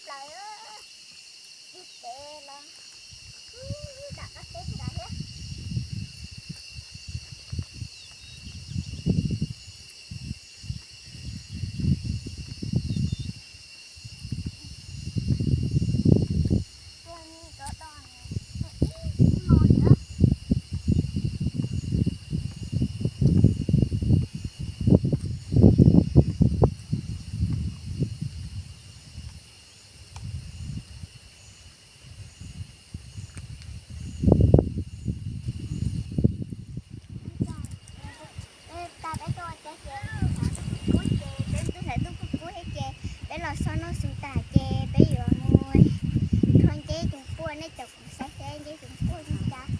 plaws, ib teb los, ib teb teb thiab. Peb tau peb tuaj ua teb ces txawm ntuj kub kub thiab ces peb los so noj su tas ces peb yuav mus rho nceb tus puaj, nej caum kuv saib seb nceb tus puaj zoo cas.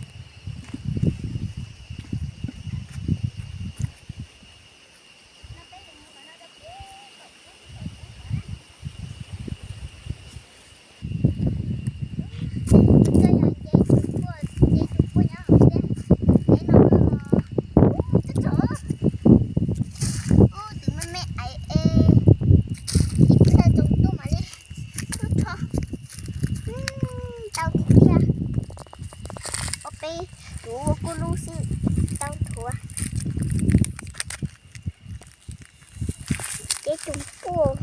Koj yog nceb tus puaj, nceb tus puaj nyob hauv thiab. Nceb no, ub, txhob txhob, ub, tus me me aiv es, ib pliag tsaus ntuj mam li rho. Tau tiag tiag. Ua peb tus ua kub lub xwb, tau thuav. Nceb tus puaj.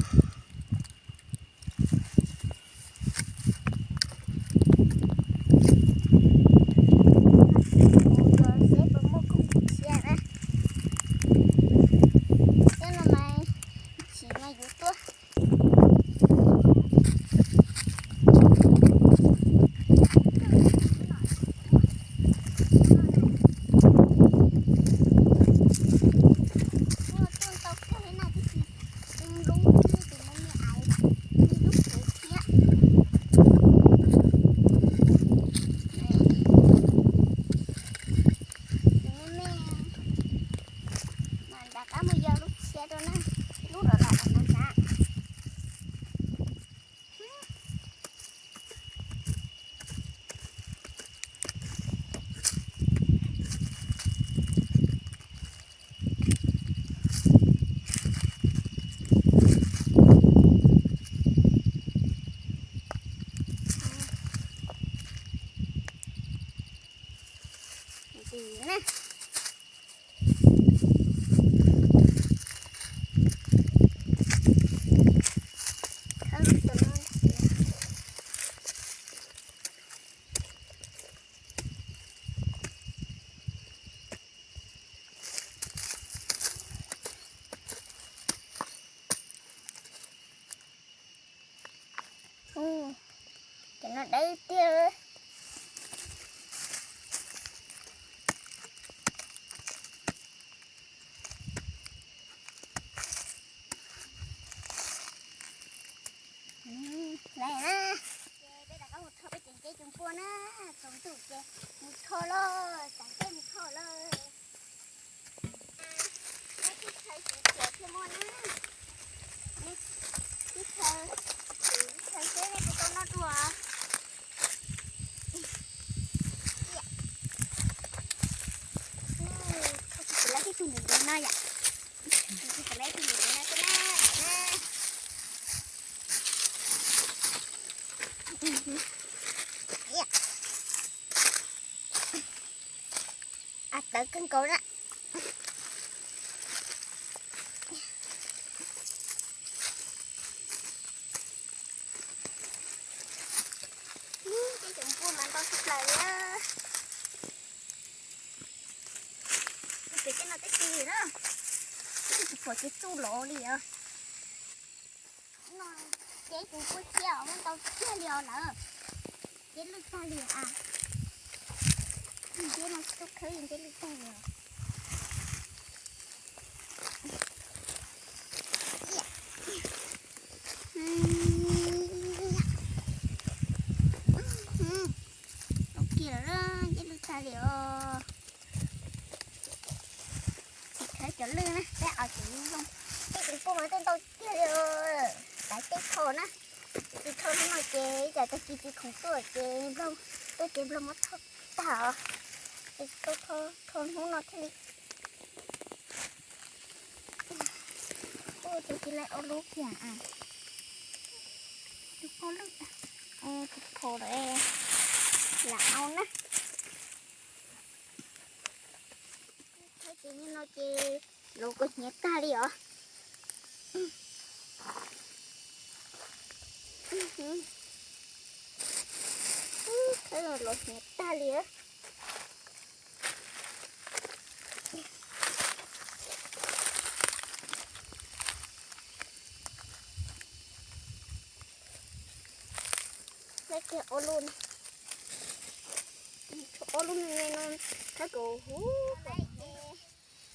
Mus dua seb puas muaj khoom tshiab na. Tej no mas tsis mas yuav tuaj. Tuaj tau kawg li na, tab sis lub ib tus me me aiv, ib lub puv thiab. Tus me me no rov qab mus yog lub tshiab rau na, lub loj loj no na. Cov no dawb tiag. Lawm na, ces peb rov qab mus rho peb cov nceb cov npua na, tsaus ntuj ces mus rho lauj, txav nceb mus rho lauj. Neb tib chaw xyuv xyuas thiaj muaj na. Neb tib chaw xyuv tib chaw seb neb puas tau noj dua. Tsis lawv tib tug ntev ntev no yom. Tsis lawv tib tug ntev ntev no xwb na. Av tawv kawg nkaus na. Ib cov npua mas ntau tshaj plaws li. Pem tej no twb ci na, twb tsis pom kev txuj los li os. No, ceb tus npua tshiab os, muaj ntau tiag li os lawm. Ceb lwj tag li a. Nceb no tsis tau khawb li, nceb lwj tag li os. Tau kiag lawm, nceb lwj tag li os. Tsis khawb cov lwj na, peb ua cov zoo. Tej tus npua mas tuaj ntau tiag li os. Lawv tej rho na, tsis rho hnub no ces ib tsam tag kis tsis khoom tuaj ces nploog, tuaj ces nploog muab rho tag os. Ces tuaj rho, rho hnub no thiaj li. Ua ces tsis lawv ua lub kiag a. Ob lub, phom lawm, lam au na. Thaum ces no ces los kuj hnyav tag li os. Thaum los hnyav tag li. Ob lub, ob lub me me no thab kaum huv.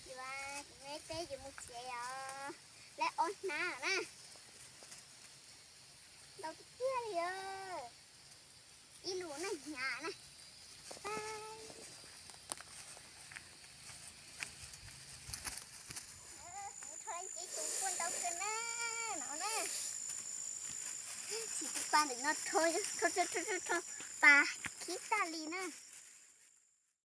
Yuav me peb yuav mus tsev os. Lawv ob hnab na. Ntau tiag tiag li os. Ib lub na hnyav na. Kuv rho ib tus kuaj ntau kawg na, no na. Tsis tu pa ntawm no rho, rho, rho, rho, rho, pa khib tag li na.